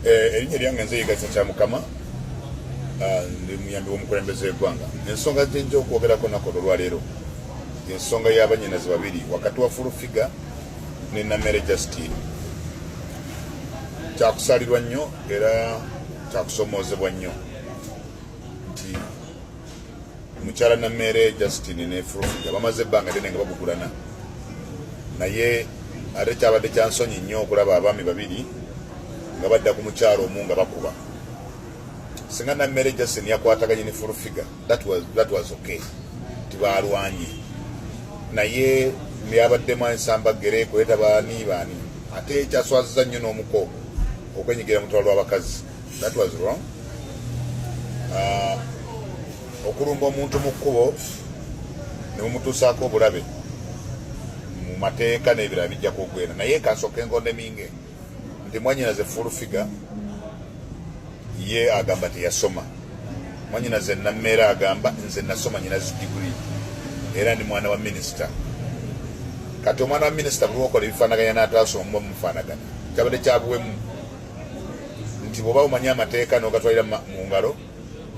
Erinnya eryange nze Yiga Kya Mukama, ndi muyambi w'omukulembeze w'eggwanga. Ensonga gyenja okwogerako nako olwaleero ensonga y'abanyinazi babiri wakati wa Full Figure ne Namere Justine. Kyakusaalirwa nnyo era kyakusomoozebwa nnyo nti mukyala Namere Justine ne Full Figure bamaze ebbanga ddene nga bagugulana, naye ate kyabadde kyansonyi nnyo okulaba abaami babiri nga badda ku mukyalo omu nga bakuba. Singa Namere Justine yakwataganye ne Full Figure, that was okay, tibalwanye, naye byabaddemu ensambaggere kuleeta baani baani. Ate kyaswaziza nnyo n'omuko okwenyigira mu lutalo lw'abakazi. That was wrong. Okulumba omuntu mu kkubo ne mumutuusaako obulabe mu mateeka n'ebirala bijja kugwera, naye kansooka enkondeminge nti mwanyinaze Full Figure ye agamba teyasoma, mwanyinaze Nammeera agamba nze nasoma, nyina zi degree era ndi mwana wa minisita. Kati omwana wa minisita buli wokola ebifaanaganya n'ataasoma muba mufaanagana. Kyabadde kyabuwemu nti bw'oba omanyi amateeka n'ogatwalira mu ngalo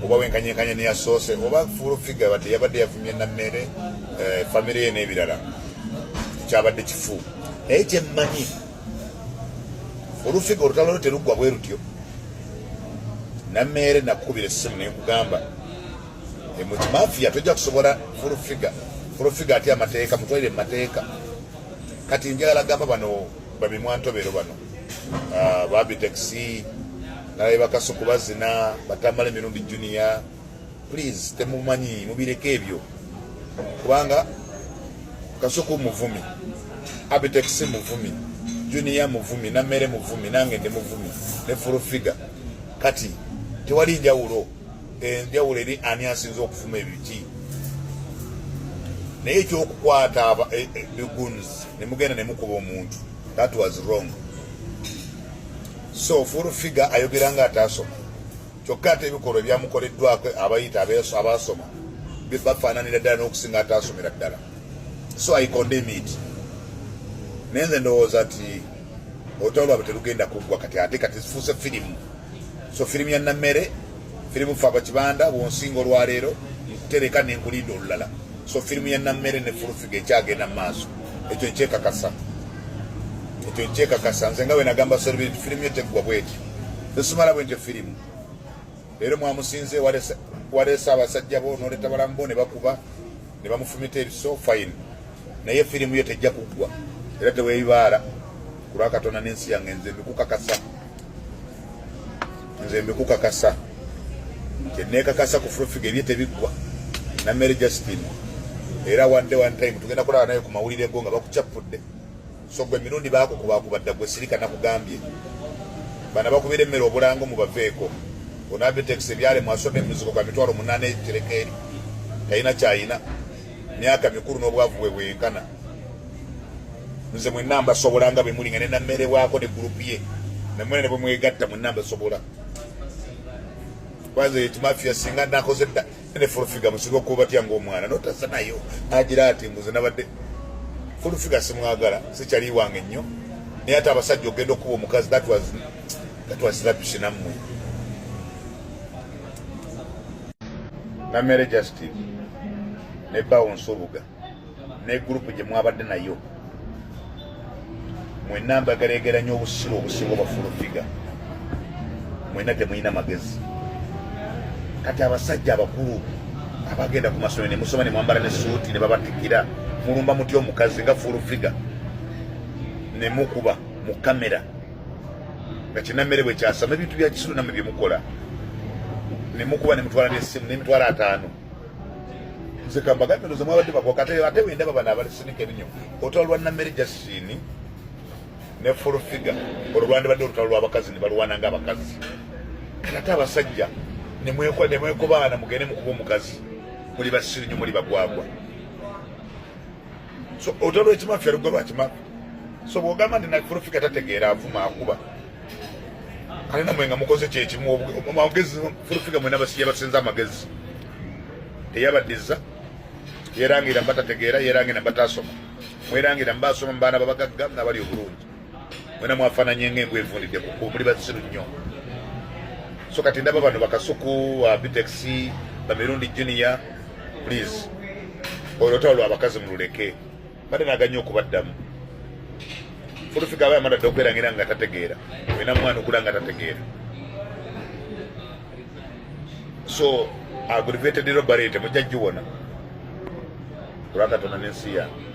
oba wenkanyenkanya neyasoose oba Full Figure badde yabadde yavumye Nammere, famire ye n'ebirala, kyabadde kifu. Naye kyemmanyi, Full Figure olutalo lwo teruggwa bwe lutyo. Nammeere, nakukubira essimu nenkugamba mukimafiya tojja kusobola Full Figure. Full Figure ati amateeka mutwalire mu mateeka. Kati njagala gamba bano bamimwantobero bano, babitex nalabe bakasuku bazina batamala emirundi junior, please temumanyi, mubireke ebyo, kubanga Kasuku muvumi, Abitex muvumi, Junior muvumi, Namere muvumi, nange ndi muvumi ne Full Figure. Kati tewali njawulo, enjawulo eri ani asinza okufuma ebiki. Naye ekyokukwata biguns nemugenda nemukuba omuntu, that was wrong. So Full Figure ayogera nga ataasoma, kyokka ate ebikolwa ebyamukoleddwako abayita abaasoma bafaananira ddala n'okusinga ataasomera ddala. So I condemn it, naye nze ndowooza nti olutalo lwabwe terugenda kuggwa. Kati ate kati zifuuse firimu. So firimu ya Nammere, firimu Faba Kibanda, bwonsinga olwaleero nkutereka nenkulinda olulala. So firimu ya Nammere ne Full Figure ekyagenda mu maaso, ekyo nkyekakasa, ekyo nkyekakasa. Nze nga bwe nagamba Serubiri, firimu yo teggwa bweti, tesimala bwe ntyo firimu. Leero mwamusinze, waleese abasajja bo noleta balamu bo ne bakuba ne bamufumita ebiso, fine, naye firimu yo tejja kuggwa era teweebibaala ku lwa Katonda n'ensi yange. Nze mbikukakasa, nze mbikukakasa, kyeneekakasa ku Full Figure ebye tebiggwa. Nammere Justin, era one day, one time tugenda kulaba naye ku mawulire go nga bakucappudde. So gwe emirundi baakukubakubadda, gwe sirika, nakugambye bana bakubira emmere obulango mubaveeko. Onabitex ebyale mwasoma emizigo gwa 80,000 ekitereka eri talina kyayina, myaka mikulu n'obwavu bwe bwenkana. Nze mwenna mbasobola nga bwe muli nga ne Nammere bwako ne gurupu ye namwe ne bwe mwegatta, mwenna mbasobola. Kwanza ekimafiya singa nakoze dda ne Full Figure musiga okubatya ng'omwana notasa nayo agira ati mbuze nabadde Full Figure simwagala, sikyali wange nnyo, naye ate abasajja ogenda okuba omukazi, that was rubbish. Nammwe Nammere Justin ne bawo Nsubuga ne gurupu gye mwabadde nayo mwenna mbagaleegeranya obusiru obusinga obwa Full Figure. Mwenna temulina magezi. Kati abasajja abakulu abagenda ku masomero ne musoma ne mwambala ne suuti ne babatikira, mulumba mutya omukazi nga Full Figure ne mukuba mu kamera nga kinammere bwe kyasama? Ebintu bya kisiru nammwe bye mukola, ne mukuba ne mutwala n'essimu n'50,000. Nze kambagambe, ndoza mwabadde bakoka. Ate wendaba bano abalisinika ebinyo, olutalo lwa Nammere Justine ne Full Figure olwo lwandibadde olutalo lw'abakazi ne balwana ng'abakazi. Kati ate abasajja nemwekobaana mugende mukuba omukazi, muli basiru nnyo, muli bagwagwa. So olutalo lw'ekimafia lugwa lwa kimafia. So bw'ogamba nti na Full Figure tategeera, avuma, akuba, kale namwe nga mukoze kyekimu amagezi. Full Figure mwena yabasinza amagezi, teyabaddiza, yerangira mbatategeera, yerangira mbatasoma, mwerangira mbasoma mubaana babagagga nabali obulungi. Mwena mwafaananye ng'embwa evundidde ku kkubo, muli basiru nnyo. So kati ndaba bano bakasuku, Bitex, bamirundi junior, please, olutalo lwabakazi mululeke. Badde naganya okubaddamu. Fulufika aba yamala dda okwerangira nga tategeera, olina mwana okula nga tategeera. So aggravated robbery temujja giwona olwakatonda n'ensi yange.